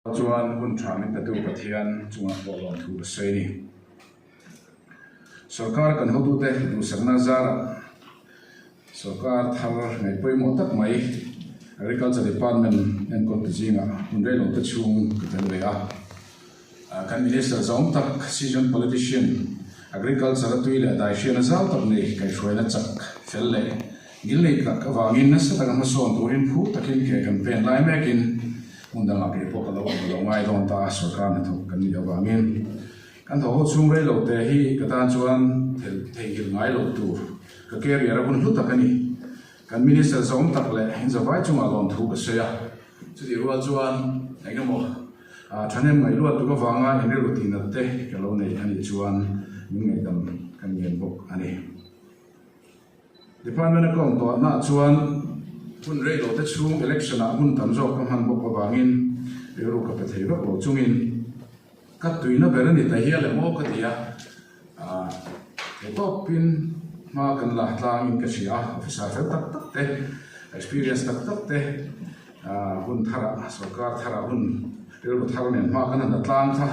Chuan hun tha min petu Pathian chungah pawh lawmthu ka sawi a ni. Sorkar kan hotute duhsakna zarah sorkar thar ngaih pawimawh tak mai Agriculture Department enkawltu zingah hun reilote chhung ka tel ve a. Kan Minister zawng tak seasoned politician, Agriculture a tui leh daihriatna zau tak nei kaihhruaina chak fel leh ngilnei tak avangin nasa taka hmasawn turin phur takin ke kan pen lai mekin Hmun dangah kei pawh ka lo awm lo ngai dawn ta a, sorkar hnathawk kan nih avangin kan tho ho chhung rei lo te hi ka tan chuan theihnghilh ngai lo tur ka career a hun hlu tak a ni. Kan minister zawm tak leh inzavai chungah lawmthu ka sawi a, chutih rual chuan eng emaw thahnem ngaih luat tuk avanga inrilru tihnat te ka lo nei a nih chuan min ngaihdam kan ngen bawk a ni. Department a ka awm tawh naah chuan hun rei lo te chhung election ah hun tam zawk ka hman bawk avangin rilru ka pe thei vak lo chungin ka tuina ber a ni ta hial em aw ka ti a, ah thei tawpin hma kan la tlangin ka hria a, officer fel tak tak te, experience tak tak te ah hun tharah sorkar tharah hun rilru thar nen hma kan han la tlang kha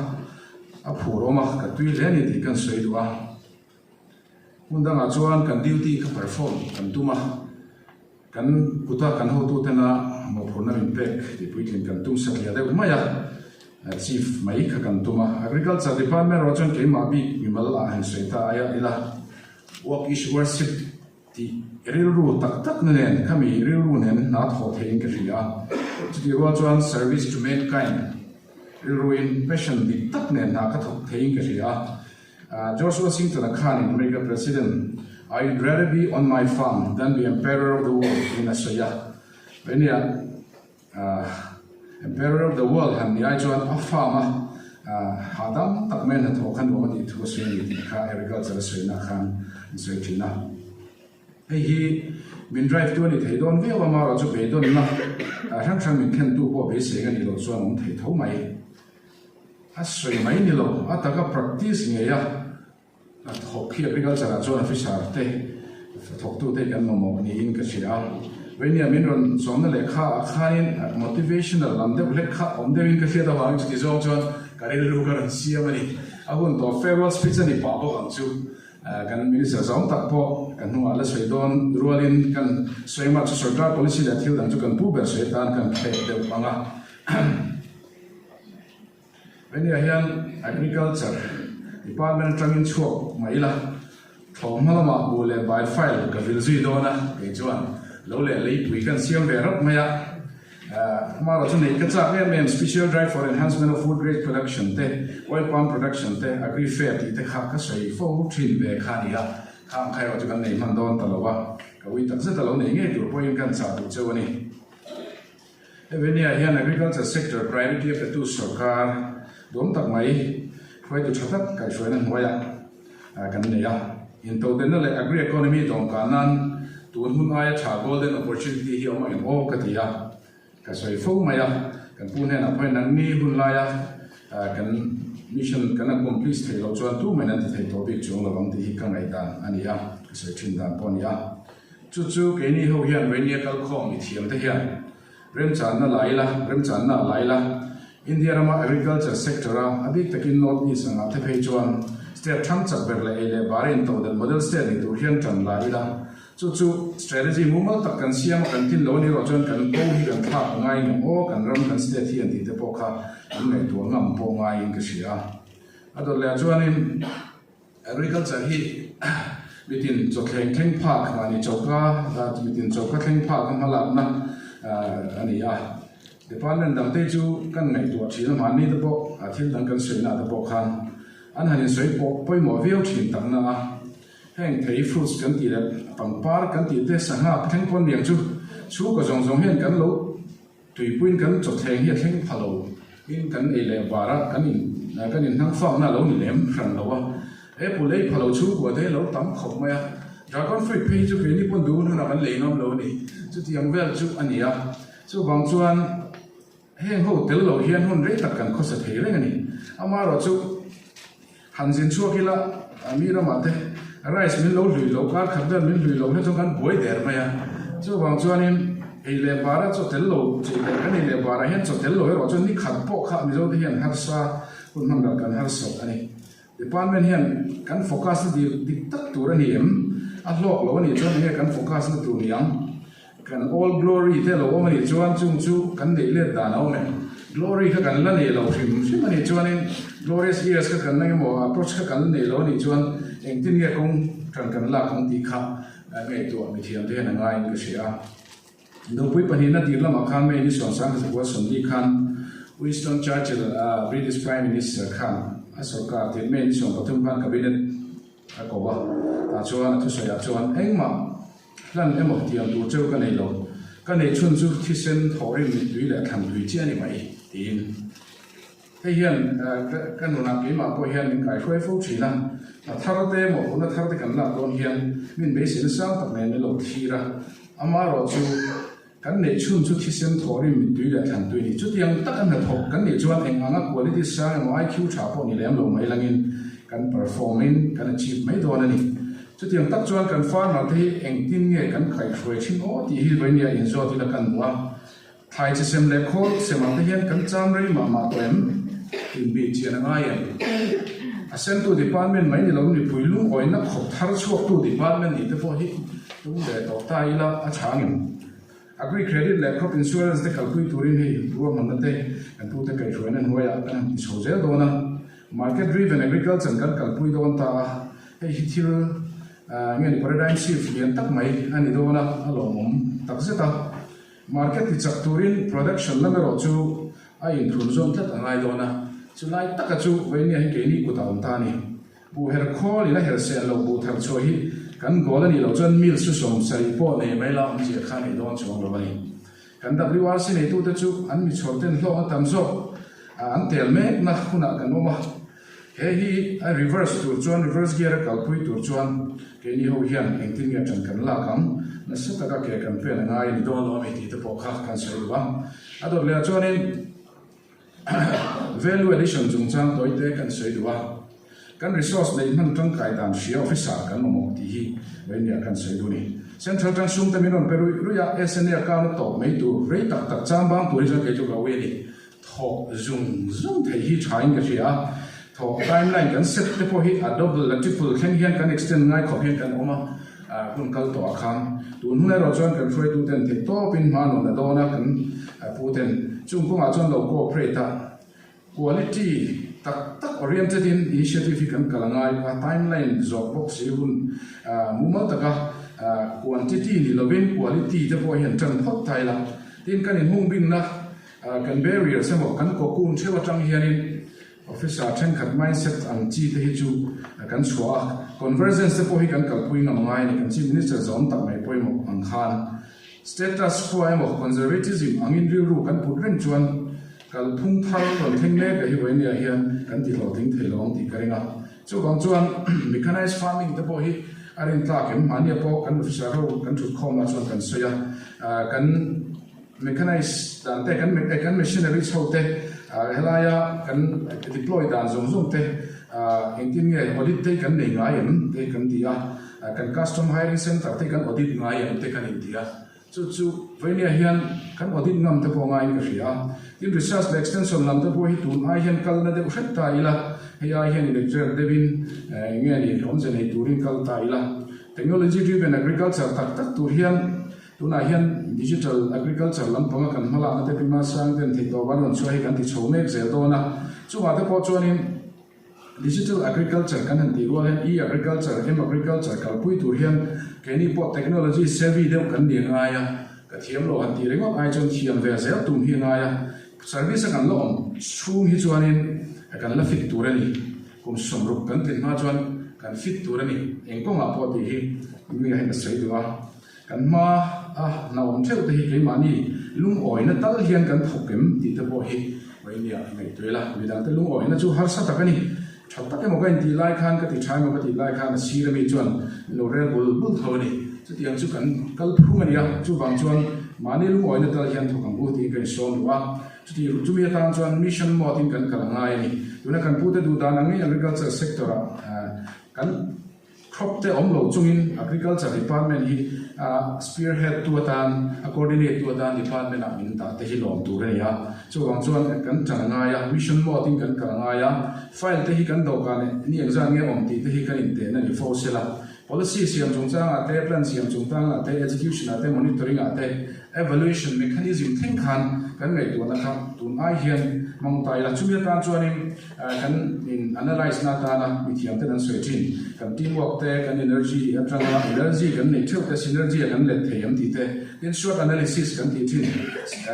a phur awm a, ka tui hle a ni tih kan sawi duh a. Hmun dangah chuan kan duty kha perform kan tum a, kan kuta kan hotutena mawhphurhna min pek tih puitlin kan tum satliah deuh mai a, chief mai kha kan tum a. Agriculture department erawh chuan keimah bik mimal ah han sawi ta aia ila, work is worship tih rilru tak tak na nen khami rilru nen hna thawh theihin ka hria a, chutih rual chuan service to mankind rilruin passion dik tak nen hna ka thawk theihin ka hria a. George Washington-a khanin America President, I would rather be on my farm than be emperor of the world tiin a sawi a. Enia emperor of the world han ni ai chuan a farm a hahdam tak mai hnathawh kha nuam a tih thu a sawi a ni tih kha agriculture a sawina khan an sawi thin a. Hei hi min drive tu a ni thei dawn viau a, amaherawhchu beidawnna hrang hrang min thlentu pawh beisei a nih loh chuan a awm thei tho mai. A sawi mai ni lo, a taka practice ngei a, a thawk hi agriculture ah chuan officer te, thawktu te hi kan mamawh niin ka hria a. Veinia min rawn sawmna lehkha ah khanin motivational lam deuh hlek kha awm deuhin ka hriat avangin chuti zawng chuan ka rilru ka rawn siam a ni. A hun tawh farewell speech a ni pah bawk ang chu. Kan minister zawng tak pawh kan hnungah la sawi dawn rualin kan sawi mah chu sorkar policy leh thil dang chu kan pu ber sawi atan kan thlek deuh ang a. Henia hian Agriculture Department atangin chhuak mai ila, thlawhhma lamah buh leh bai file ka vil zui dawn a, kei chuan lo leh leipui kan siam ve rap mai a. Hmara chu neih ka chak em em, Special Drive for Enhancement of Food Grain Production te, Oil Palm Production te, Agri Fair tih te kha ka sawi fo thin ve kha a ni a, khang kha erawh chu kan nei hman dawn ta lo a, ka ui takzet a lo nei ngei tur pawhin kan chah duh cheu a ni. Hevenia hian Agriculture sector priority a petu sorkar duam tak mai hruaitu tha tak kaihhruaina hnuaiah kan nei a. Intodenna leh agri economy dawmkan nan tun hun aia tha golden opportunity hi a awm ang aw ka ti a, ka sawi fo mai a. Kan pu hnenah pawhin nangni hun laia kan mission kan accomplish theih loh chuan tumahin an ti thei tawh bik chuang lo ang tih hi ka ngaihdan a ni a, ka sawi thin dan pawh a ni a. Chu chu keini ho hian Rainier kalkhawm mithiam te hian remchanna la ila, remchanna a la ila, India rama agriculture sector a, a bik takin North East angah te phei chuan state thang chak ber leh ei leh bar intodelh model state ni tur hian tan la ila. Chu chu strategy mumal tak kan siam a, kan tlin lo a nih erawh chuan kan ko hi kan thlak a ngai ngam aw, kan ram kan state hi an tih te pawh kha an ngaihtuah ngam pawh ngaiin ka hria a. A dawt leh ah chuanin. Agriculture hi mitin chawthleng thleng phak mahni choka mitin choka thleng phak a hmalakna a ni a. Department dangte chu kan ngaihtuah thin a, mahni te pawh thil dang kan sawi na te pawh khan an han insawi pawh pawimawh viau thin tak na a. Heng thei fruits kan tih leh pangpar kan tih te sangha thleng pawn niang chu chhungkaw zawng zawng hian kan lo Tuipuiin kan chawthleng hi a thleng pha lo in kan ei leh bar a, kan in kan in hnang fakna a lo ni lem hran lo a, apple ei pha lo chhungkua te hi a lo tam khawp mai a, dragon fruit phei hi chu keini pawn duh hun hunah kan lei ngam lo a ni, chutiang vel chu a ni a, chuvang chuan heng ho tel lo hian hun rei tak kan khawsa thei reng a ni, amaherawhchu han zin chhuak ila mi ramah te rice min lo hlui lo, kar khat vel min hlui lo hi chuan kan buai der mai a, chuvang chuanin. Ei leh bara chaw tel lo chei leh kan ei leh barah hian chaw tel lo erawh chuan ni khat pawh kha Mizote hian harsa hun hman ral kan harsat a ni. Department hian kan focus na dik dik tak tur a ni em? A hlawk lo a nih chuan enge kan focus na tur ni ang? Kan old glory te lo awm a nih chuan chung chu kan neih let dan a awm em? Glory kha kan la nei lo hrim hrim a nih chuanin glorious years kha kan la emaw approach kha kan la nei lo a nih chuan engtin nge kawng tan kan lak ang tih kha ngaihtuah mithiam te hian a ngaiin ka hria a. Nupui pahnihna tir lamah khan May ni Sawmsang Zakua Sawmli khan Winston Churchill a British Prime Minister khan a sorkar tir May ni 13 khan Cabinet a ko a, tah chuan a thusawiah chuan engmah hlan emaw tiam tur cheu ka nei lo, ka neih chhun chu thisen thawhrim mittui leh thlan tui chiah a ni mai tiin. Hei hian ka nunah keimah pawh hian min kaihruai fo thin a, hna thar te emaw huna thar te kan lak dawn hian min beiseina sang tak nen min lo thlir a, amaherawh chu kan neih chhun chu thisen thawhrim mittui leh thlan tui a ni. Chutiang taka hnathawk kan nih chuan eng anga quality sang emaw IQ tha pawh ni lem lo mai langin kan perform in kan achieve mai dawn a ni. Chutiang tak chuan kan farmer te hi engtin nge kan kaihruai thin aw tih hi vawinia inzawt ila kan hmu a. Thlai chi sem leh khawl sem ang te hian kan cham rei mah mah tawh em? Inbih chian a ngai em? A sentu department mai ni lo mipui lungawina khawp thar chhuaktu department nih te pawh hi tum ve tawh ta ila a tha ang em? Agri credit leh crop insurance te kalpui turin hei ruahmanna te kan pute kaihhruaina hnuaiah kan han ti chho zel dawn a. Market driven agriculture kan kalpui dawn ta a, hei hi thil nge ni paradigm shift lian tak mai a ni dawn a, a lawmawm takzet a. Market ti chak turin production lam erawh chu a inthun zawm tlat a ngai dawn a, chulai taka chu Vainia hi keini kut a awm ta a ni. Buh her khawl in a her sel lo buh thar chhuah hi kan goal a nih loh chuan mills chu 70 pawh nei mai la awmzia kha nei dawn chuang lo a ni. Kan WRC neitute chu an mi chhawr ten hlawkna tam zawk an tel mekna hunah kan awm a. He hi a reverse tur chuan, reverse gear a kalpui tur chuan keini ho hian engtin nge ṭan kan lak ang? Nasa taka ke kan pen a ngai a ni dawn lo a mi tih te pawh kha kan sawi duh a. A dawt leh ah chuanin value addition chungchang tawi te kan sawi duh a. Kan resource neih hman tangkai dan hria officer kan mamawh tih hi vawinia kan sawi duh a ni. Central tang sum te min rawn pe ruih ruih a, SNA account a tawp mai tur rei tak tak chambang tur hi chuan kei chu ka ui a ni. Thawk zung zung thei hi tha in ka hria a, thawk timeline kan set te pawh hi a double a triple thleng hian kan extend ngai khawp hian kan awm a, hun kal tawh ah khan. Tun hun erawh chuan kan hruaitu ten theih tawp in hma nawn a dawn a, kan pu ten chung kawngah chuan lo cooperate a, quality tak tak oriented in initiative hi kan kal a ngai a, timeline zawh bawk si hun mumal taka quantity ni lovin quality te pawh hian tan phawt ta ila, tin kan inhung bingna Kan barriers emaw kan cocoon theuh atang hianin officer thenkhat mindset ang chi te hi chu kan chhuah a, convergence te pawh hi kan kalpui ngam ngai a ni, kan chief minister zawm tak mai pawimawh ang khan. Status quo emaw conservatism angin rilru kan put reng chuan kalphung thar rawn thleng mek a hi vawinia hian kan ti hlawhtling thei lo ang tih ka ring a. Chuvang chuan mechanized farming te pawh hi a rintlak em? Mahnia pawh kan officer ho kan thutkhawmah chuan kan sawi a, kan. Mechanized dan te, kan kan machineries ho te, helaia kan deploy dan zawng zawng te, engtin nge audit te hi kan nei ngai em te kan ti a, kan custom hiring center te hi kan audit ngai em te kan inti a, chu chu Vainia hian kan audit ngam te pawh ngaiin ka hria a. Tin, research leh extension lam te pawh hi tun ai hian kal na deuh hret ta ila, hei ai hian electric deuhin eng nge ni awmze nei turin kal ta ila. Technology driven agriculture tak tak tur hian Tunah hian Digital Agriculture lampanga kan hmalakna te Pima Sang ten theihtawp an rawn chhuah hi kan ti chho mek zel dawn a. Chungah te pawh chuanin Digital Agriculture kan han tih rual hian E-Agriculture, M-Agriculture kalpui tur hian keini pawh technology savvy deuh kan ni a ngai a, ka thiam lo han tih ringawt ai chuan thiam ve zel tum hi a ngai a. Service a kan la awm chhung hi chuanin kan la fit tur a ni. Kum 60 kan tlin hma chuan kan fit tur a ni. Eng kawngah pawh tih hi mi a hei ka sawi duh a. Kan hma a hna awm theuh te hi keimahni lungawina tal hian kan thawk em tih te pawh hi Vainia ngaihtuah ila, midangte lungawina chu harsa tak a ni. Tha tak emaw ka intih lai khan, ka ti tha emaw ka tih lai khan a sir ami chuan min lo rel bul bul tho a ni. Chutiang chu kan kal phung a ni a, chuvang chuan mahni lungawina tal hian thawk ang u tiin ka insawm duh a. Chuti chumi atan chuan mission mode in kan kal a ngai a ni. Tuna kan pute duh dan ang ngei agriculture sector ah kan. Thlawp te awm lo chungin Agriculture Department hi a spearhead tu atan, a coordinate tu atan Department ah min dah te hi lawm tur a ni a. Chuvang chuan kan tan a ngai a, mission mode in kan kal a ngai a, file te hi kan dawhkan leh ni engzat nge awm tih te hi kan intehna ni fo sela. Policy siam chungchangah te, plan siam chungtangah te, execution ah te, monitoring ah te, evaluation mechanism thleng khan kan ngaihtuahna kha tun ai hian hmang ta ila. Chumi atan chuanin kan in analyse na atana mithiam ten an sawi thin. Kan teamwork te, kan energy atanga energy kan neih theuh te, synergy a kan let thei an tih te, tin SWOT analysis kan tih thin,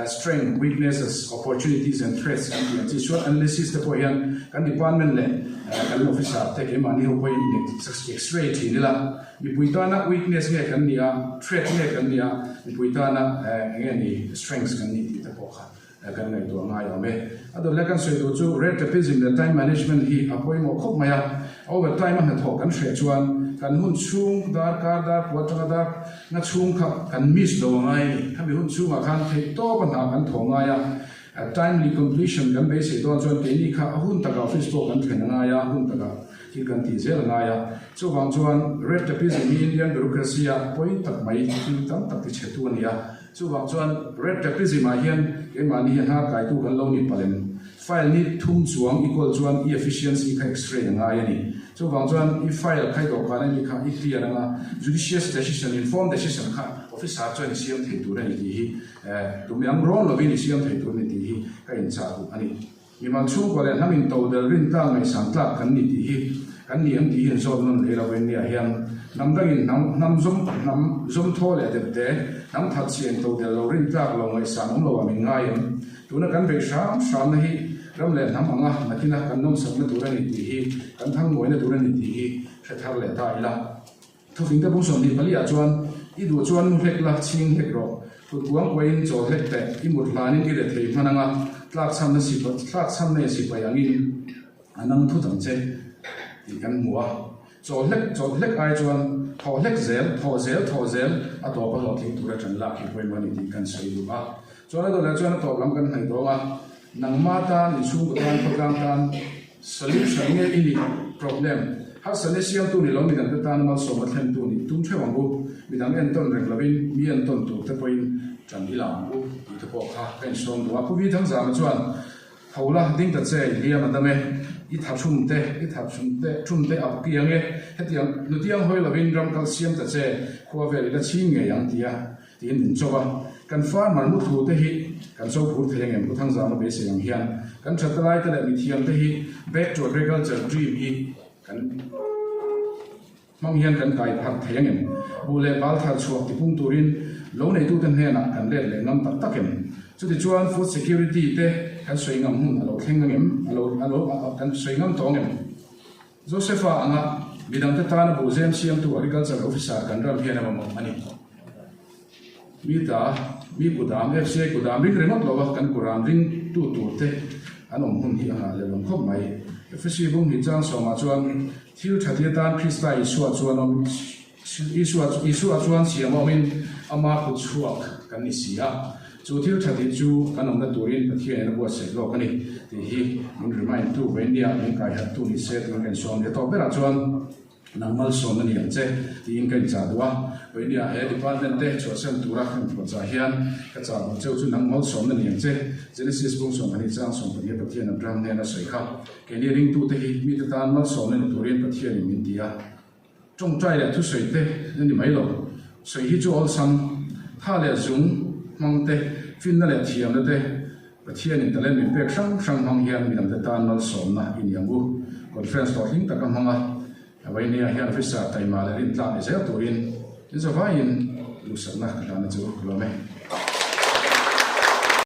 strength, weaknesses, opportunities and threats kan tih ang chi SWOT analysis te pawh hian kan department leh kan officer te keimahni ho pawhin x-ray thin ila, mipui tana weakness nge kan nih a, threat nge kan nih a, mipui tana eng nge ni strengths kan nih tih te pawh kha kan ngaihtuah ngai awm e. A dawt leh kan sawi duh chu red tapism leh time management hi a pawimawh khawp mai a, over time a hnathawh kan hreh chuan kan hun chhung darkar dar kua atanga dar nga chhung kha kan miss lo a ngai a ni. Khami hun chhungah khan theih tawp a hna kan thawh ngai a, timely completion kan beisei dawn chuan keini kha a hun takah office pawh kan thlen a ngai a, hun takah thil kan tih zel a ngai a. Chuvang chuan red tapism hi Indian bureaucracy a pawi tak mai thil tam tak tichhetu a ni a. Chuvang chuan red tapism ah hian keimahni hi hnar kaitu kan lo ni palem. File ni thum chuang i kawl chuan i efficiency kha x-ray a ngai a ni. Chuvang chuan i file khai dawhkan a nih kha i clear anga judicious decision, informed decision kha officer chuan i siam thei tur a ni tih hi tumi ang rawn lovin i siam thei tur a ni tih hi ka inchah duh a ni. Mimal chhungkua leh hnam in to del rin tlak ngaihsan tlak kan ni tih hi kan ni ang tih hi an zawt nawn leh lo en nia hian hnam dangin hnam hnam zawm hnam zawm thaw leh dep te hnam that chhia in to del lo rin tlak lo ngaihsan awm lo ah min ngai em? Tuna kan beih hram hramna hi ram leh hnam anga nakina kan nawmsakna tur a ni tih hi kan thangmawina tur a ni tih hi hre thar leh ta ila. Thufingte bung 24 ah chuan, I duh chuan mu hlek la, chhing hlek rawh. Kut kuang kuahin chawl hlek teh, i mut hlanin i rethei hman anga, tlakchhamna sipai, tlakchhamna in sipai angin a nang thut ang che, tih kan hmu a. Chawl hlek, chawlh hlek ai chuan thawh hlek zel, thawh zel, thawh zel, a tawp a hlawhtling tura ṭan lak hi pawimawh a ni tih kan sawi duh a. Chuan a dawt leh chuan a tawp lam kan hnaih dawng a, nangma tan, inchhungkaw tan, khawtlang tan, Solution nge i nih? Problem, Harsatna siamtu ni lo midangte tan malsawmna thlentu nih tum theuh ang u. Midang entawn reng lovin mi entawn tur te pawhin tan i la ang u tih te pawh kha ka insawm duh a. Pu Vi Thangzama chuan, Tho la, ding ta che, i hliam a dam e. I tha thum te, i tha thum te, thum te a kiang e. Hetiang nutiang hawi lovin ram kal siam ta che, khua vel i la chhing ngei ang ti a. Tiin min cho a, kan farmer muthlu te hi kan cho phur thei angem Pu Thangzama beisei ang hian kan that lai te leh mithiam te hi back to agriculture dream hi kan hmang hian kan kai pharh thei angem buh leh bal thar chhuak tipung turin lo neitute hnenah kan let leh ngam tak tak em? Chutichuan food security te kan sawi ngam hun a lo thleng angem a lo a lo kan sawi ngam tawh angem? Josepha anga midangte tana buhzem siamtu Agriculture Officer kan ram hian a mamawh a ni. Mi ta, mi kudam, FCI kudam ring ringawt lova kan kuram ring tu tur te an awm hun hi a nghah leh lawm khawp mai. Efesi bung hnih chang sawmah chuan thil tha ti atan Krista Isua chuan awm Isua Isua chuan siam awmin ama kut chhuak kan ni si a, chu thil tha tih chu kan awmna turin Pathianin a buatsaih lawk a ni tih hi min remind tu Vainia min kaihattu ni se tiin ka insawm leh tawh berah chuan nang malsawm a ni ang che tiin ka inchah duh a, Vainia he department te chhuahsan tura ka inpuahchah hian ka chah duh cheu chu nang malsawmna ni ang che Genesis bung 12 chang 12 Pathian Abraham hnena sawi kha keini ringtute hi mite tan malsawmna ni turin Pathianin min ti a. Tawngtai leh thusawi te a ni mai lo. Sawi hi chu awlsam, tha leh zung hmang te, finna leh thiamna te, Pathianin talent min pek hrang hrang hmang hian midangte tan malsawmna i ni ang u. Conference hlawhtling taka hmang a, Vainia hian officer taima leh rintlak ni zel turin in zavaiin duhsakna ka hlana chu ka lawm e.